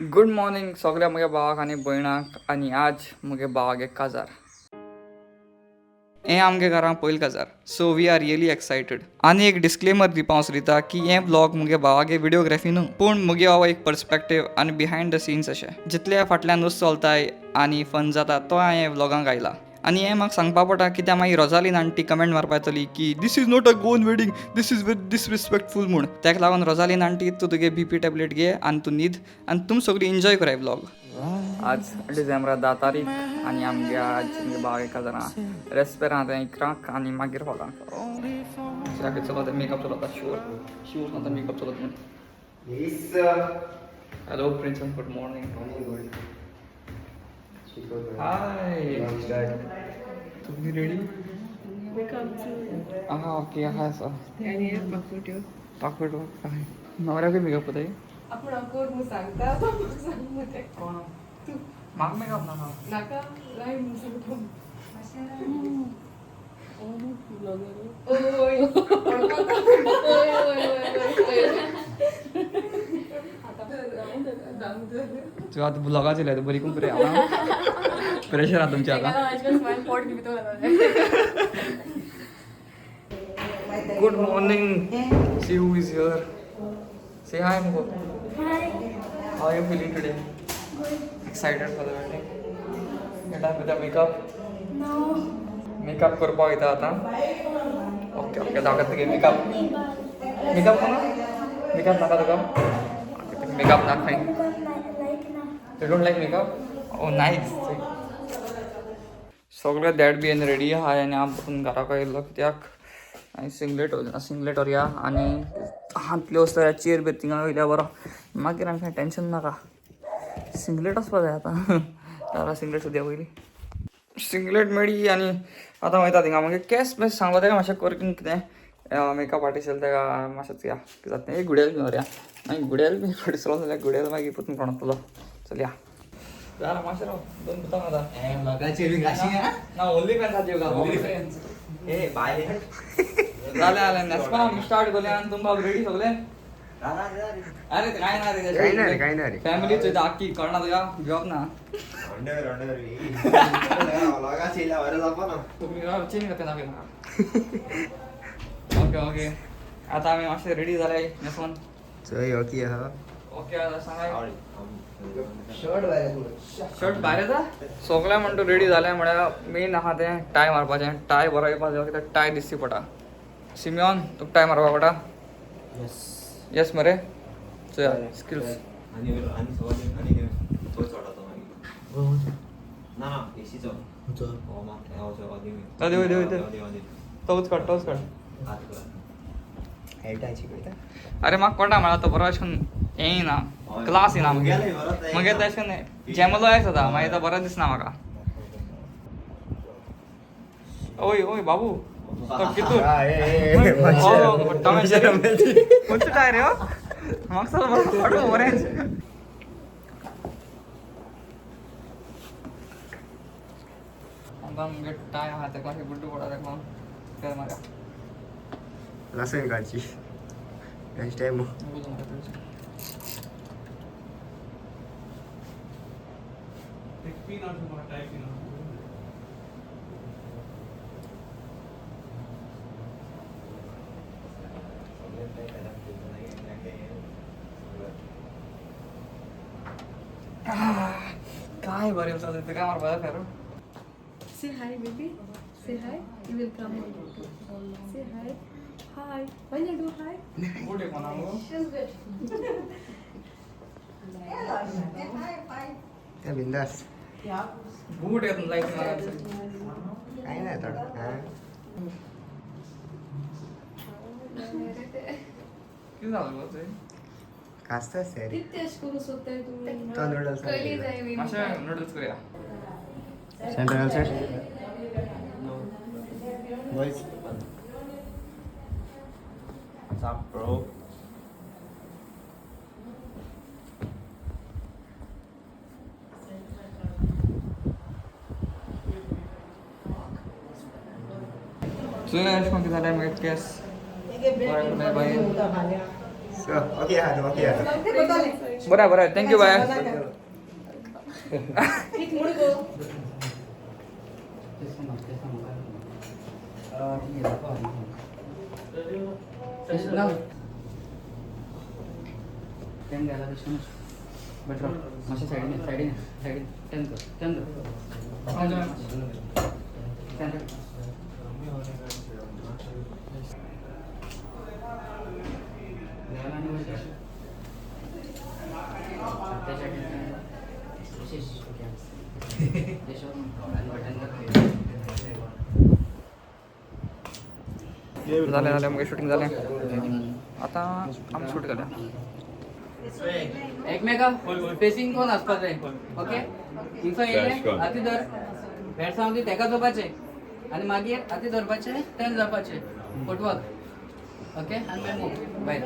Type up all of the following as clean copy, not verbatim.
Good morning सगळ्या म्हज्या भावाक आनी भयणाक आनी आज म्हगे भावाक एक काजार. हें आमगे घरां पयलीं काजार, so we are really excited. आनी एक डिस्क्लेमर दिवपा हांव सोदिता की हें ब्लॉग मुगे भावागे विडियोग्राफी न्हू, पूण मुगे हो एक पर्सपेक्टीव आनी बिहायंड the scenes अशें जितले फाटल्यान नुस्तें चलताय आनी फन जाता तो हांवें व्लॉगांक आयला. आनी हें म्हाका सांगपा पडटा कित्याक मागीर रोजालीन आंटी कमेंट मारपा येतली की this is not a Goan wedding, this is very disrespectful म्हूण. ताका लागून रोजालीन आंटी, तूं तुगे बीपी टॅबलेट घे आनी तूं न्हीद आनी तुमी सगळीं एन्जॉय कराय व्लॉग. आज डिसेंबरा 10 तारीख आनी आमगे आज आमगे भावागे काजारां रेस्पेरां तें 11 आनी मागीर हॉलांक चलता मेकअप चलता. शुअर शुअर सांगता मेकअप चलत म्हूण. Hello Prinson, good morning. Hi, तुम्ही रेडी? हा ओके. हा आसा पाकट काय नवऱ्याकूय मेकअप कोताय. आपूण हांव कर म्हूण सांगता, तो म्हाका सांग म्हूण तें. म्हाका मेकअप नाका. नाका लाय म्हूण सांगता. ओय ओय ओय ओय. तूं आतां ब्लॉगाचेर येयला, बरी करून बरें आतां प्रेशर आहा तुमचें आतां. Good morning. See who is here. Say hi, Mukul. Hi. How are you feeling today? Good. Excited for the wedding? You done with the makeup? No. Makeup करपाक वयता आतां. ओके ओके, दाखयता तुगे मेकअप. मेकअप कोण makeup नाका तुका? Makeup नाका खंय. Like na. You don't like makeup? Oh, nice. सगळे that be ready आहा आनी हांव परतून घराक आयिल्लो कित्याक आनी सिंगलेट सिंगलेट व्हरया आनी हांतल्यो वस्तू चेर बी थिंगा वयल्या बरो, मागीर आमकां कांय टेंशन नाका. सिंगलेट वचपा जाय आतां. तारा सिंगलेट सोदया पयलीं. सिंगलेट मेळ्ळी आनी आतां वयता थिंगा. मागीर केंस बेस सांगता तेका मातशें कर कितें मेकअप आर्टिस्ट येयला तेका मातशें या कितें जाता. एक घुड्याल बी व्हरया, मागीर घुड्याल बी दिसलो जाल्यार घुड्याल मागीर परतून कोण वतलो. चल या. जालें मातशें राव, दोन बुतां आतां ना. ओनली फॅन्स ए बाय. जालें जालें, न्हेसपा आमी स्टार्ट करया आनी तुमकां रेडी सगळे. अरे काय ना रे. काय ना रे, काय ना रे. फॅमिली चोयता आख्खी, कळना तुका, भिवप ना. तुमी चेंज करता ना. ओके ओके, आतां आमी मातशे रेडी जाले न्हेसोन. चोय ओके हा. ओके, आतां सांगाय. शर्ट भायर येता सगळें म्हणटा. रेडी जालें म्हळ्यार मेन आहा तें टाय मारपाचें. टाय बरो येवपा जाय कित्याक टाय दिसची पडटा. सिमियॉन, तुका टाय मारपा पडटा? येस मरे, चोया स्किल्स. आनी आनी सवाल आनी तो चडतो मागीर ना ना एसीचो हो तो देव, देव, देव. तोच काड, तोच काड. अरे म्हाका कोणा म्हळ्यार तो बरो अशें करून हें येना, क्लास येना. मुगेलें बरो तें. मगे तें अशें करून जेमलो आसा, मागीर तो बरो दिसना म्हाका. ओय ओय बाबू, तो कितू खंयचो टायर रे हो? म्हाका सगळं बरो फाटो बरें. आतां मुगे टाय आहा तेका मातशें गुड्डू पडटा तेका तें मारया. लसूण काडची नेक्स्ट टाइम. बुजून मारया थोडीशी. काय बरें आसा ते काय मारपा फेरो. Say hi, baby. Say hi. You will come. Say hi. Hi. Why not do hi? Boot एक कोणा मुगो. She's good. ते बिंदास. बूट येत लायक मारायचं. काय नाही थोडं हा. कितें जालें गो ते? खासता रे. किती अशें करूं सोदताय तुमी? तो नूडल्स. कली जाय मी. मातशें नुडल्स करया. Central set boys. What's up, bro? चोय अशें करून कितें जालें मागीर केस बरें बाय. सो ओके हा, ओके हा. बरं बरं, thank you, bye. झालें झालें, मुगे शूटिंग जालें, आतां आमी शूट केलें. एकमेका फेसिंग कोण आसपा जाय. ओके, हिंगसो येयले हाती धर, भेटसां ती तेका जोपाचें आनी मागीर हाती धरपाचें, तें जावपाचें फोटवाक. ओके, आनी मागीर मूव भायर.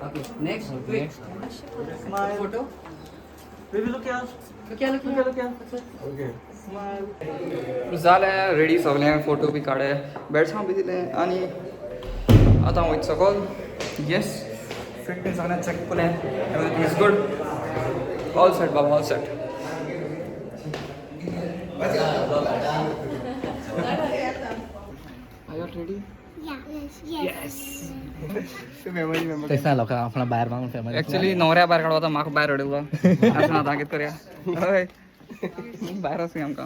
Okay, next quick photo. Baby, look here. Look here, look here, look here. जालें रेडी सगळें, फोटो बी काडले, बेडसांव बी दिलें आनी आतां वयता सकल. येस, फिट बीन सगळें चॅक केलें, everything is good, all set Baba, all set. Are you ready? Yeah. Yes. तशें लोकांक आपणा भायर मागून फॅमिली. एक्चुअली नवऱ्या भायर काडवा, म्हाका भायर उडयलो आसना. आतां कितें करया? हय, भायर वचुया आमकां.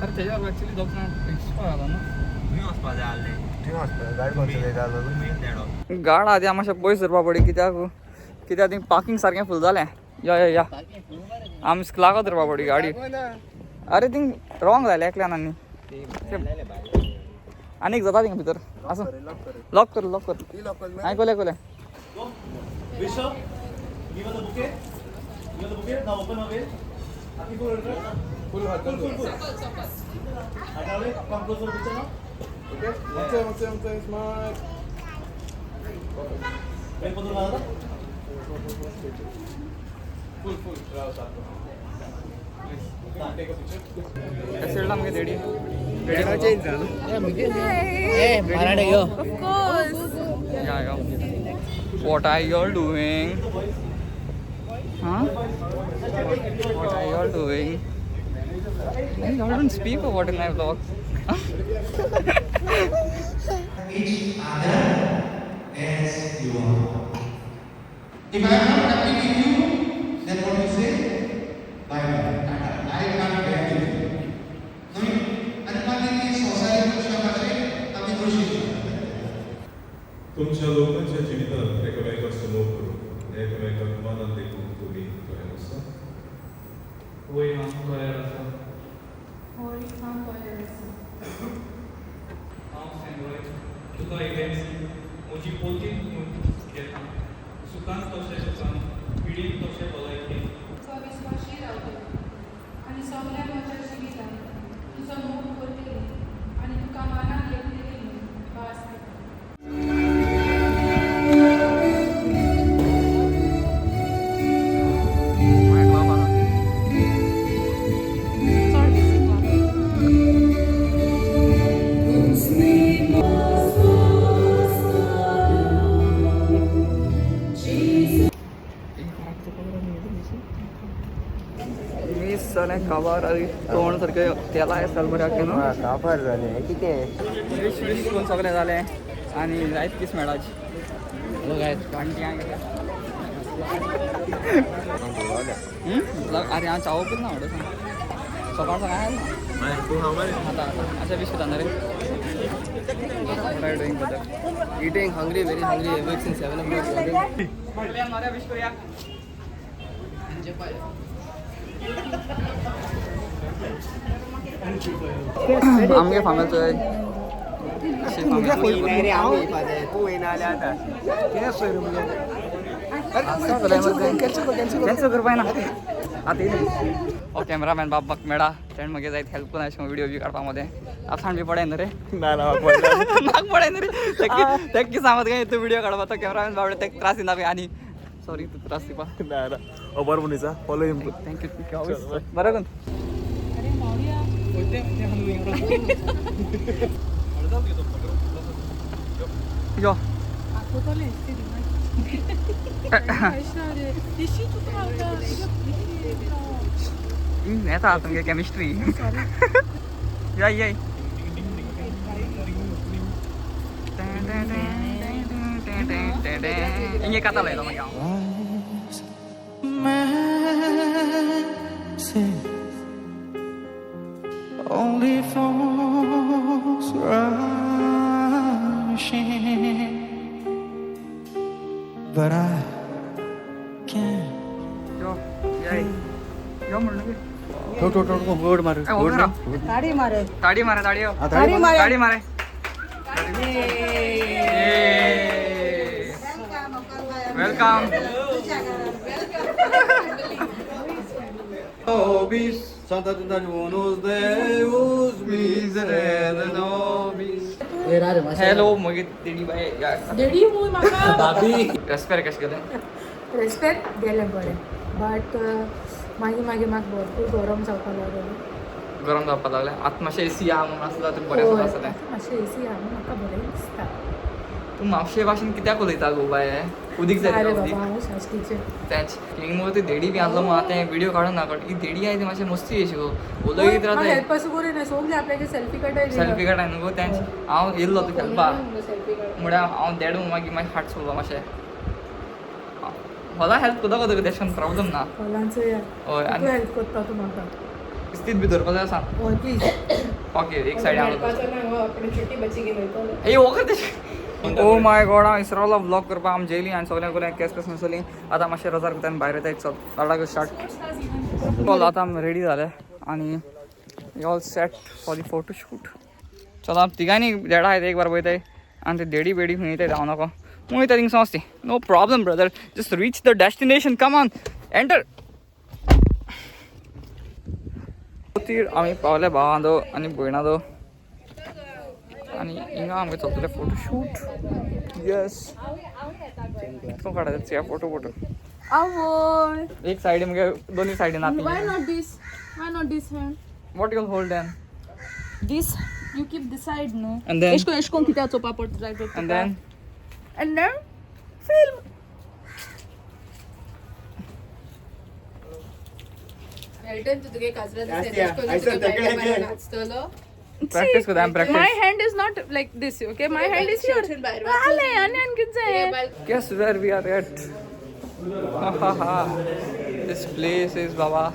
अरे, तेज्यावर एक्चुअली दोग जाण जाता न्हू. तुमी वचपा जाय आसले. तुवें वचपा गाडी कोण चलयता आसलो? तुमी देडो. गाड आदी मातशें पयस धरपा पडली, कित्याक कित्याक थिंग पार्किंग सारकें फूल जालें. या या या, आमी स्कलाको धरपा पडली गाडी. अरे, थिंग रॉंग जालें एकल्यान आनी आनीक जाता थिंग भितर. आसूं, लॉक कर, लॉक कर. हांवें कोले कोले. Bishop, give her the bouquet. Give her the bouquet. Now open her veil. Full, full, full, full. Atawale, come closer to the picture now. Okay. One second, one second, smile. Veil पदर मारा. Full, full. Take a picture. कशें आमगे daddy ready? Change जालो. मराठी यो. Of course. Yeah. What are you all doing? Huh? What are you all doing? I don't speak about in my vlogs. Each other as you are. If I am not happy with you, then what you say? Bye bye. Tata. I can't bear with you. न्हय? आनी मागीर ती संवसारीक मनशां भाशेन आमी दोशी. तुमच्या लोकांच्या जिवितांत एकामेकाचो मोग करूंक, एकामेकाक मनान देखूंक तुमी तयार आसा? वय, हांव तयार आसा. हय, हांव तयार आसा. हांव सँडॉय, तुका इव्हेन्सी म्हजी पोती म्हूण घेता, सुखान तशें दुखान, पिडीन तशें भलायकेन. तुका विस्वाशी रावतली आनी सगल्या म्हज्या जिवितांत तुजो मोग करतली आनी तुका मानान लेखतली म्हूण भास दिता. चड बेसीक वापर. मीस जालें काबार. अरे, तोंड सारकें तेला आसतालें बऱ्याक न्हू. काबार जालें कितें? विश विश करून सगळें जालें आनी लायफ किस मेळाची. Hello guys. घांटी. अरे, हांव चावो पितना म्हणटा सकाळ सकाळ आयलो. तूं हांव मरे. आतां आतां अशें विश करता रे. What are you doing, brother? Eating, hungry, very hungry. Awake since 7 o'clock. मार्या, विश करूया. आमगे फामेल चोय. रे, आमी येवपा जाय, तूं येयना जाल्यार आतां. कॅन्सल करपाक ना आतां येयलें. ओ कॅमेरामॅन बाबाक मेळा, तेणें मगे जायत हेल्प करून अशें व्हिडिओ बी काडपा मदें. आतां बी पडय न्हू रे. ना ना, म्हाका. म्हाका पडय न्हू रे. तेका कितें सांगत काय तूं व्हिडिओ काडपा? तो कॅमेरामॅन बाबडे, तेका त्रास दिना आनी सॉरी, तूं त्रास दिवपा. ना ना. बरो मनीस फॉलो हिम. Thank you. बरें कोन. यो येता तुमगे केमिस्ट्री. याय याय इंगे कथा लायलो मागीर हांव. Only fools rush in, but I can't. यो याय यो म्हणून ठोक ठोक ठोक गोड मार. ताडी मारे. ताडी मारे. ताडी. ताडी मारे. ताडी मारे. Welcome. Nobis, Santa Trinidad bonus Deus miserere nobis. Hello मगे देडी बाय. देडी मूय म्हाका. भाभी. रेस्पेर कशें गेलें? रेस्पेर गेलें बरें, बट मागीर मागीर म्हाका भरपूर गरम जावपाक लागलें. गरम जावपाक लागलें. आतां मातशें एसी आहा म्हणून आसता तर बरें आसलें. मातशें एसी आहा म्हणून म्हाका बरें दिसता. तूं म्हापशे भाशेन कित्याक उलयता गो बाय? उदीक जाय. उदीक साश्टीचें तेंच हिंग मुगो ती देडी बी आहलो मग आतां व्हिडियो काडून ना कळ. ही देडी आहा ती मातशें मस्ती अशी गो उलयत रावता. हेल्प पासून करूं ना सगळे आपल्यागे सेल्फी काडटाय. सेल्फी काडटाय न्हू गो. तेंच हांव येयल्लो तूं खेळपा म्हळ्यार हांव देडू मागीर मागीर हाट सोडलो मातशें. होला हेल्प करता गो तुका तेश प्रॉब्लम ना. हय आनी हेल्प करता तूं म्हाका. किस्तीत बी धरपा जाय सांग. हय प्लीज. ओके एक सायड हांव. ए वोकर तेशें. ओ my God, हांव इसरोलो व्लॉग करपाक. आमी जेयली आनी सगळ्यांक कोल्याक केस केस नसली. आतां मातशें रजार करता आनी भायर येता. चल लाडाक स्टार्ट. चल आतां आमी रेडी जाले आनी all set for the photo shoot. चल आमी तिगांनी देडा आहाय एक बार वयताय आनी ते देडी बेडी खंय येताय धांव नाका वयता थिंग समज ती. No problem brother, just reach the destination. Come on enter. आमी पावले भावांदो आनी भयणादो आनी हिंगा आमगे चलतले फोटो शूट. येस कितको काडटा फोटो फोटो. एक सायडीन मगे दोनूय सायडीन. Why not this? Why not this hand? What you hold then? This you keep this side no. And then एशको एशको कित्या चोवपा पडटा जाय. And then and then film. मेळटन तूं तुगे काजरा नाचतलो. Practice with them, practice. My hand is not like this, okay? My hand is here. Ale, ani kitse. Guess where we are at? Ha ha ha. This place is Baba.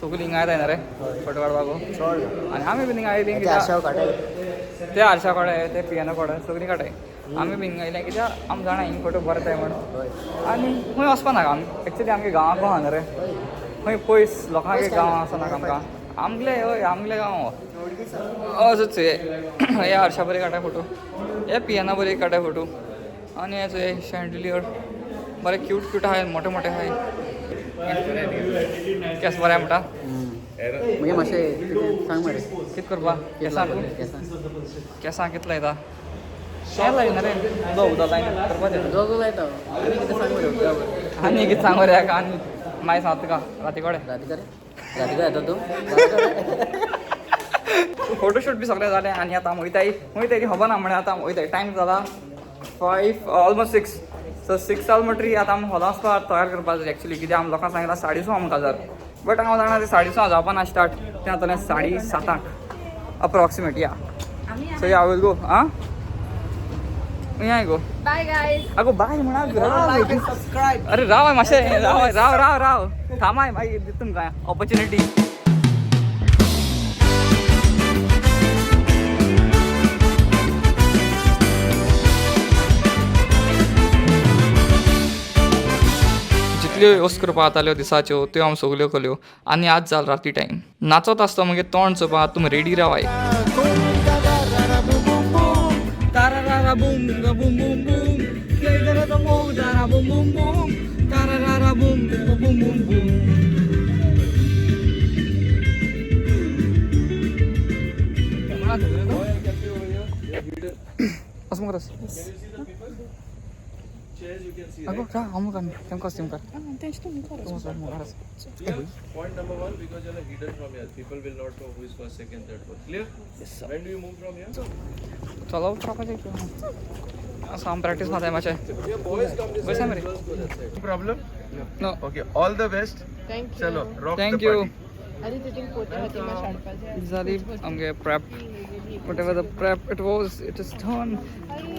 सगळी हिंगा येताय रे photo काडपाक. आनी आमी बीन हिंगा आयली कित्याक ते आरशा कडेन ते पियानो कडेन सगळीं काडटाय. आमी बीन हिंगा आयले कित्याक आमी जाणा हिंग फोटो बरे येताय म्हणून. आनी खंय वचपा नाका आमी एक्चुली आमगे गांवाक आहा न्हू रे. खंय पयस लोकांगे गांवां वचनाका आमकां. आमगेले हय आमगेले गांव असोच हे आरशा बरे काडटा फोटो, हे पियाना बरे काडटा फोटो. आनी हे शँडिलियर बरे क्यूट क्यूट आहाय, मोठे मोठे आहाय. केस बरें म्हणटा मागीर मातशें सांग मरे कित करपा केसां केसां कितलो येता हें लायना रे उदक लायन करपाचें. दोगो लायता आनी कितें सांग मरे. आनी कितें सांग मरे आनी मागीर सांग तुका राती कडेन. राती कडेन राती कडेन येता तूं. फोटोशूट बी सगळें जालें आनी आतां वयताय वयताय ती खबर ना म्हळ्यार आतां वयताय. टायम जाला 5 ऑलमोस्ट 6. सो 6 जाल म्हणटरी आतां आमी हॉलां वचपाक तयार करपाक जाय एक्चुली कित्याक आमी लोकांक सांगलां 6:30 आमकां काजार. बट हांव जाणा तें 6:30 जावपा ना स्टार्ट. तें जातलें 7:30 अप्रॉक्सिमेट. या सो या will go. आं या गो बाय गायज. अगो बाय म्हणा. अरे राव मातशें राव राव राव राव थांबाय मागीर दिता तुमकां ऑपॉर्च्युनिटी. जितल्यो वस्त करपा जाताल्यो दिसाच्यो त्यो आमी सगल्यो केल्यो आनी आज जाल राती टायम. नाचत आसता मागीर तोंड चोवपा तुमी ready रावाय. chairs you can see, अगो right? का हांव मुखार तेंका मुखार तेंच तूं मुखार तूं वच मुखार आसा. Clear? Point number one, because you're hidden from here. People will not know who is first, second, third, fourth. Clear? Yes, sir. When do you move from here? चलो ट्रकाचें असो हांव प्रॅक्टीस मारता मातशें. Yeah, boys come this bus side, मरे. girls go that side. Problem? No. Okay, all the best. Thank you. चलो, rock Thank the you. party. आनी तुजी photo खातीर मातशें हाडपाचें. जाली आमगे prep, whatever the prep it was, it is done.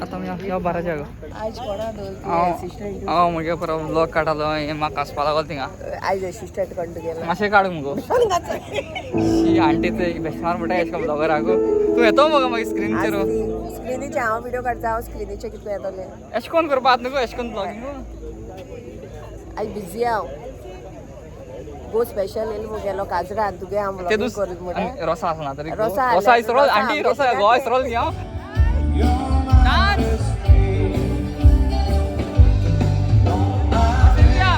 आतां आमी ह्या बाराच्या गो. आयज कोणा दवरली हांव हांव मुगे परत व्लॉग काडटालो, हें म्हाका कासपा लागलो थिंगा. आयज असिस्टंट कोण तुगेलो? मातशें काड मुगो. शी आंटी ते बेस्मार म्हणटा एश ब्लॉगर आगो तूं येतो मगो मागीर स्क्रीनचेर. स्क्रिनीचे हांव व्हिडिओ काडटा, हांव स्क्रिनीचे कितले येतले. एश कोन करपा आत न्हू, एश कोन ब्लॉगिंग. आयज बिजी हांव, गो स्पेशल येयलो मुगेलो काजरान तुगे हांव ते व्लॉगिंग दुस करूं म्हणून. रोसा आसना तरी रोसा रोसा इसरोल रोसा आंटी रोसा गोवा इसरोल न्ही हांव. Dance Cynthia.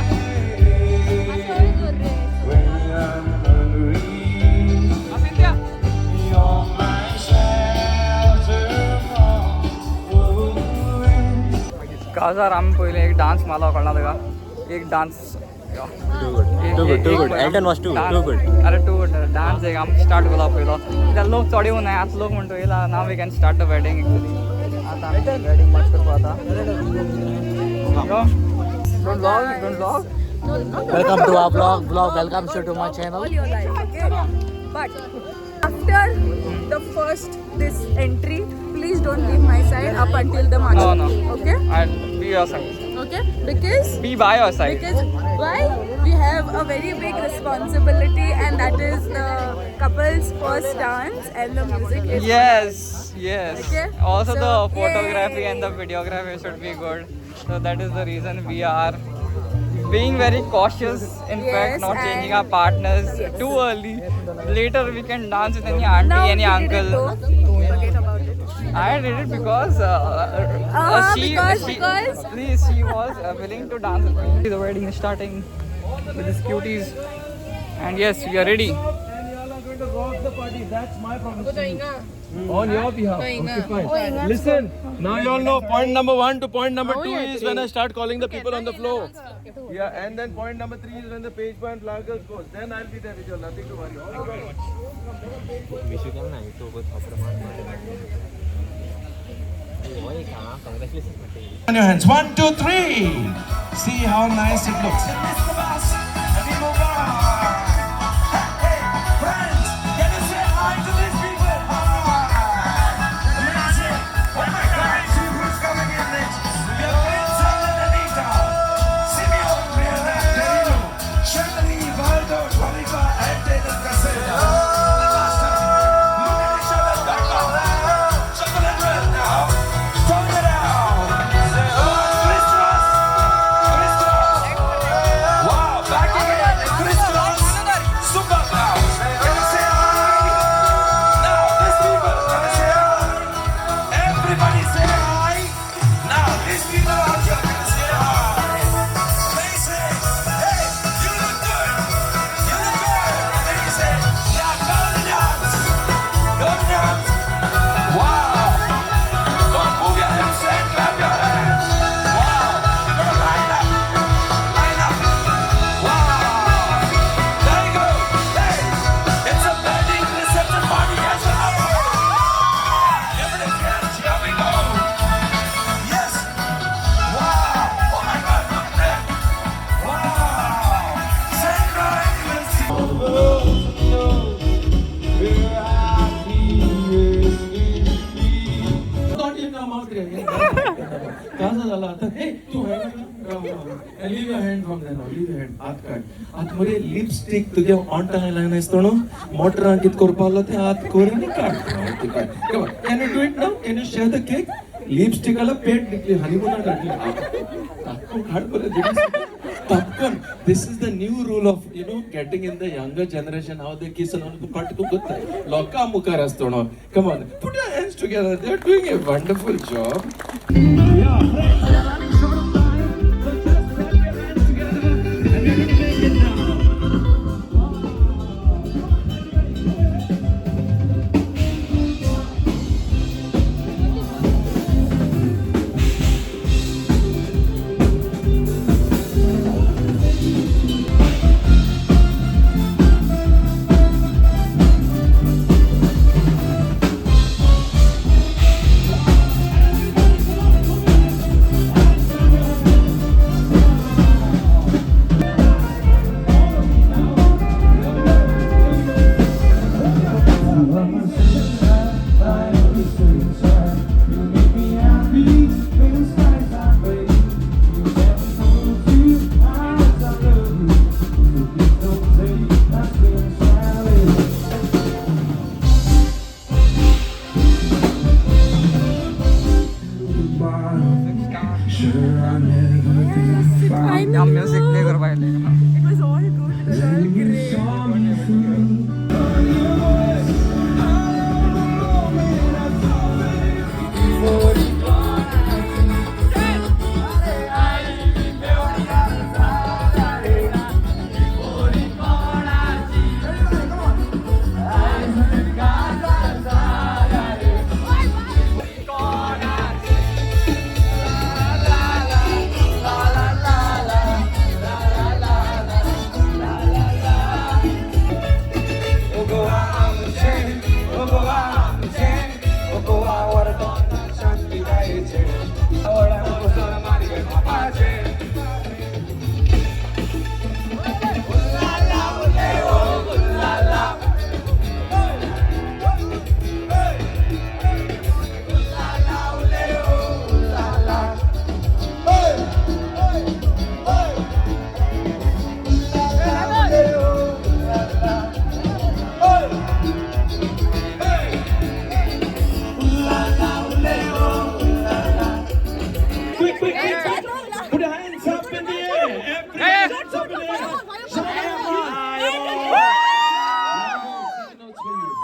काजार आमी पयलीं एक डान्स मारलो, कळना तुका? एक dance. Too good, too good. Elton was too good. अरे टू गुड डान्स एक आमी स्टार्ट केलो पयलो, कित्याक लोक चड येवना. आतां लोक म्हणटा येयला, now we can start the wedding actually. आतां आमी वेडिंग मार्च करपा आतां. Don't vlog, don't vlog. Welcome to our vlog. Welcome to my channel. All your life, okay? But after the first this entry, please don't leave my side up until the march. No, no. Okay? And be your side. Okay? Because be by your side. Because why? We have a very big responsibility, and that is the couple's first dance and the music is Yes, yes. Okay. Also So, the photography yay. and the videography should be good. So that is the reason we are being very cautious. In fact, Yes, not changing our and- partners Yes. too early. Later we can dance with any auntie, Now any we did it uncle. though. Forget about it. I did it because she, she, because? Please, she was willing to dance with me. The wedding is starting with these cuties, and yes, we are ready. And you all are going to rock the party. That's my promise to you. On your behalf. Okay, fine. Listen, now you all know point number 1 to point number 2 is when I start calling the people on the floor. Yeah, and then point number 3 is when the page boy and flower girls goes. Then I'll be there with you. Nothing to worry. All the best. Vishu केन्ना ना सोबत प्रमाण हो एक हां congratulation म्हणटा. On your hands. 1, 2, 3. See how nice it looks. Miss the bus and we move on. Hey, hey, friends, can you say hi to these people? Hi. Amazing. Oh my God, see who's coming in next. We have Vincent and Anita, Simeon, Brianna, Danilo, Shirley, Valdo, Toliva, and David Casella. The master. Look at each other back on. Shuffle and roll now. Turn it out. Say, oh, crisscross. Crisscross. Wow, back again. Crisscross. Super now. Can you say hi? Now, these people, can you say hi? Everybody say hi. Now, these people out here, can you say hi? They say, hey, you look good. You look good. And then you say, now go to dance. Go to dance. Wow. Go on, move your hips and clap your hands. Wow. You're gonna line up. Line up. Wow. There you go. Hey, it's a wedding reception party as well. Everybody dance. Here we go. Yes. Wow. Oh my God. Look at that. Wow. Sandra and see. Not yet come out here. कसं झालं आता? हे तू leave your hand from there, leave your hand. हात काड. आत मरे lipstick तुगे ओंठाक लायना आसतना न्हू, मोटरान कित करपा लागलो तें हात कर आनी काड ते काड. Can you do it now? Can you share the cake? लिपस्टिकाला पेट निघली, हनीमूनाक घातली. तापकन काड बरें तापकन. This is the new rule of getting in the younger generation, how they kiss and पट गोत्ताय लोकां मुखार आसतना. Come on, put your hands together. They are doing a wonderful job. Yeah, friends, we are running short of time. So just clap your hands together and we're going to make it now.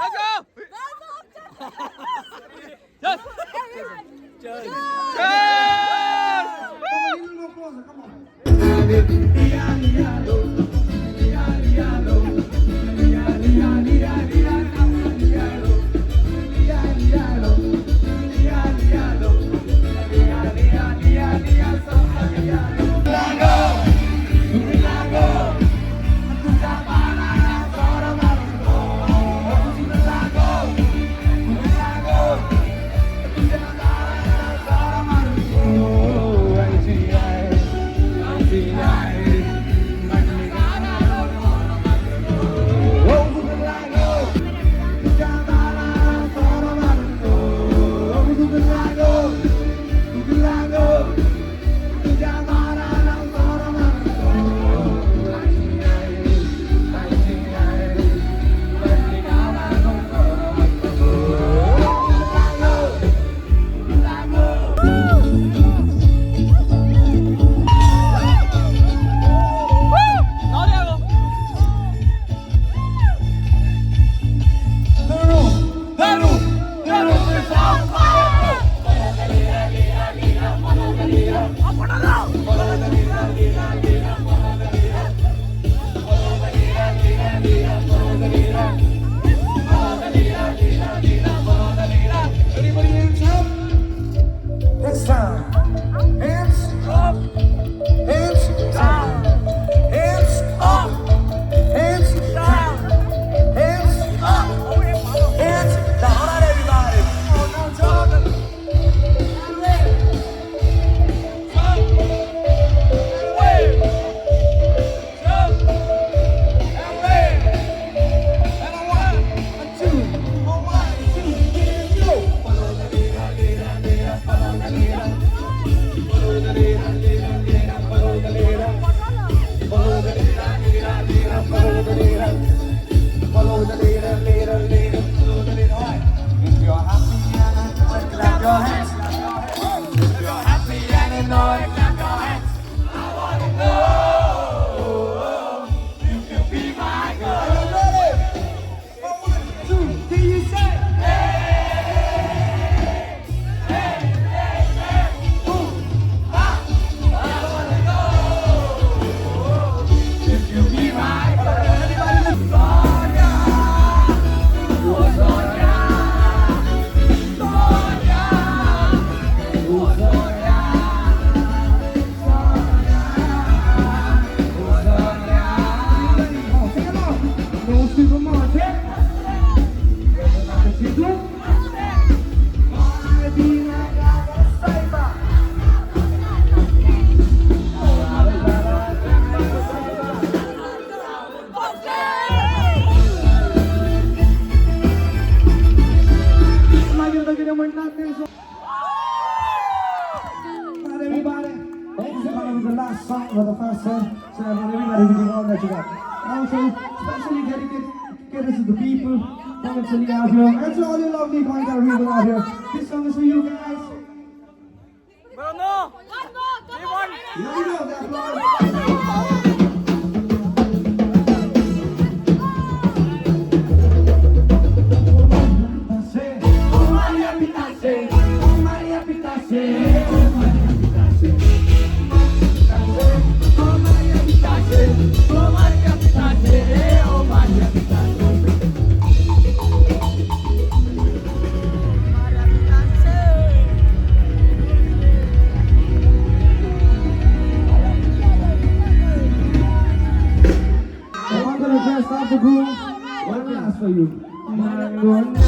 Let's go! Yes! Cheers! Cheers! Come a little more closer, come on. Everybody hands up. Next time. Hands up. Hands down. Hands up. Hands down. Hands up. Hands down. All right, everybody. Oh, now talk. And wave. Jump. And wave. Jump. And wave. And a one, a two, a one, two, three, go. Follow the leader, leader, leader, follow the leader. Follow the leader, leader, leader, follow the leader. Follow the leader, leader, leader, follow the leader. Follow the leader, leader, leader, follow the leader. All right. If you're happy and you know it, clap your hands. If you're happy and you know it, clap your hands. I wanna know if you be my girl. Are you ready? 1, 2, 3, you say. Hey, hey, hey, hey. Ooh, ah. I wanna know if you be my girl. Everybody look. Sonia, oh Sonia, Sonia, oh Sonia, Sonia, oh Sonia. Oh, sing along. No supermarket. मागीर तो कितें म्हणटात तें. Everybody, this is gonna be the last song for the first set, so I want everybody to give all that you got. Also, especially dedicated to the people from Italy out here, and to all you lovely Goenka people out here. This song is for you guys. Bruno! We want Here we go, that's right. Oh Maria Pitase, oh Maria Pitase, oh Maria Pitase. Oh Maria Pitase, oh Maria Pitase, oh Maria Pitase. I want to request of the groom, one last for you. Marangona,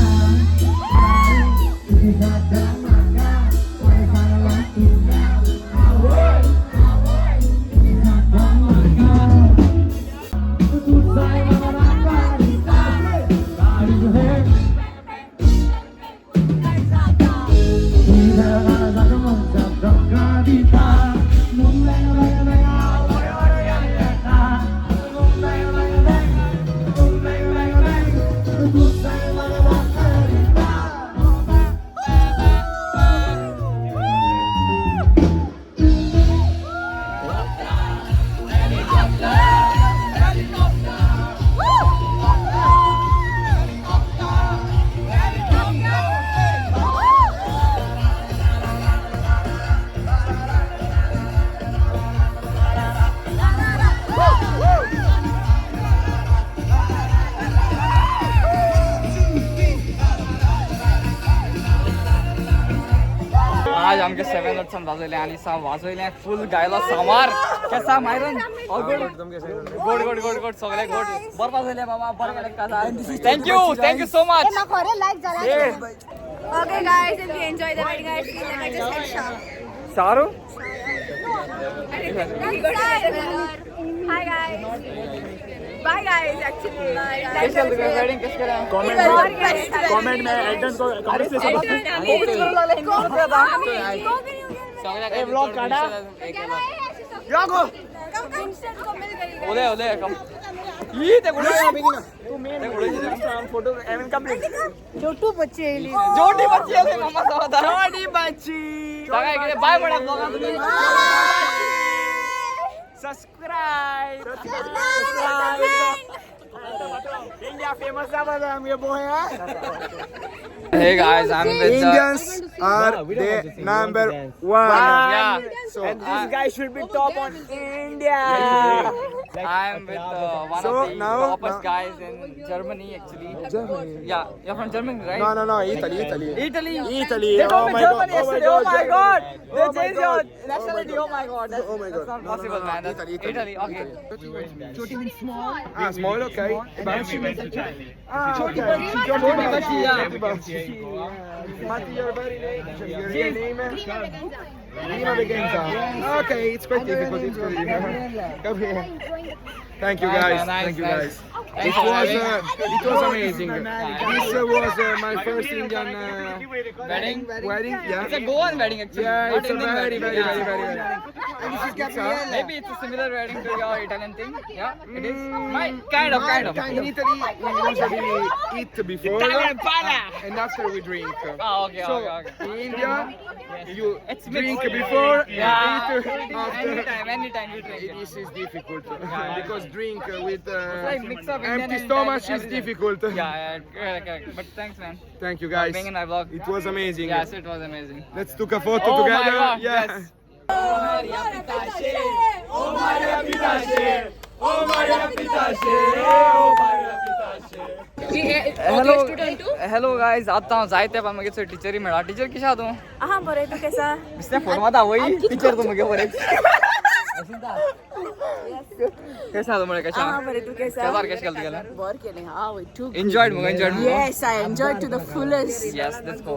आज आमगे 7 वर्सां वाजयलें आनी सा वाजयलें फूल गायलो सामार केसा Myron गोड गोड गोड गोड गोड सगळे गोड बरें वाजयलें बाबा बरें केलें काजार. Thank you so much. Okay guys, if you enjoy the wedding, I feel like I just had shower. Saru? Hi guys. Bye guys, actually. Bye guys. Wedding कशें केलें? कमेंट में एल्टन को व्लॉग काढा. ओले ओले कम. ई ते कुठे photo छोटू बच्चे जोडी बच्ची आले मामा सावता. जोडी बच्ची. सांगा कितें बाय म्हणा ब्लॉगान तुमी. सबस्क्राइब इंडिया फेमस आमगे बोय. Hey guys, I'm with Indians are the number one. Yeah. So And this guy should be top on India. I'm with one So, of the now- toppest guys in Germany actually. Germany. Yeah, you're from Germany, right? No, no, no, Italy, Italy. Italy. Italy. They told Oh me my Germany God. Oh my yesterday. Oh my God. God. They Oh my changed your God. nationality. Oh my God. That's, Oh my God. That's not No, no, possible, no, no. man. That's Italy, Italy. Italy. Okay. Ah, small, okay. Baci. Ah, okay. Choti bachi, yeah. Choti bachi. But your very name, your real name? Rima Vegenza. Okay, it's quite difficult. It's quite difficult. Come here. Thank you guys. Nice, Thank you nice. guys. Thanks It for was having. It was amazing. This was my first Indian Wedding. wedding. Yeah. It's a Goan wedding actually. Yeah, not it's a Indian very, wedding. very, Yeah. very, very, very. And this is Gabriella. Maybe it's a similar wedding to your Italian thing. Yeah, it is. My kind of, kind of. In Italy, we usually eat before and after we drink. Ah, okay, So okay, okay. in India, you It's drink mixed. before Yeah. and eat after. Anytime, anytime you drink. This is difficult because drink with like mix up Indian empty and stomach Italian, is everything. difficult. Yeah, yeah, correct, correct. But thanks, man. Thank you For guys. being in my vlog. It was amazing. Yes, it was amazing. Let's took a photo Oh my together. God, yeah. yes. Hello hello guys, आतां हांव जायते पण मागीर चोय टिचरी मेळ्ळा. Teacher कशें आहा तूं? आहा बरें, तूं केसा? दिसता फोन माता वय टिचर तूं मुगे बरें. कशें आहा तूं म्हळें कशें आहा आहा? बरें, तूं केसा? काजार कशें केलें तुगेलें? बरें केलें. हा वय too. Enjoyed मुगो, enjoyed मुगो? Yes, I enjoyed to the fullest. Yes, let's go.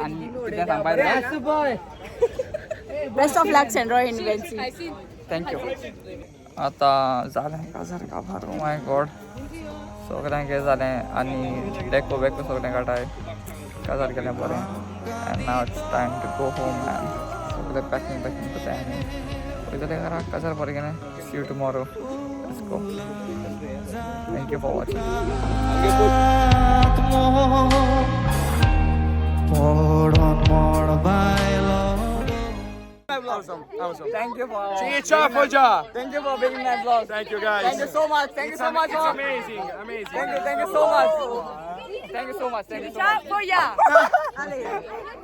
आनी कितें सांगपा जाय? Best of luck, Sandroy and Vency. Thank you. आतां जालें काजार काबार. ओ my God, सगळ्यांक हें जालें आनी डेको बेको सगळें काटाय काजार केलें बरें. And now it's time to go home man. सगळें पॅकिंग पॅकिंग करताय आनी वयतले घरा. काजार बरें केलें. See you tomorrow. Let's go. Thank you for watching. Awesome, awesome. Thank you for Ciao, Foggia. Thank you for being in my vlog. Thank you guys. Thank you so much. Thank you so much. It's amazing, amazing. Thank you so much. Thank you so much. Thank you so much. Ciao, yeah.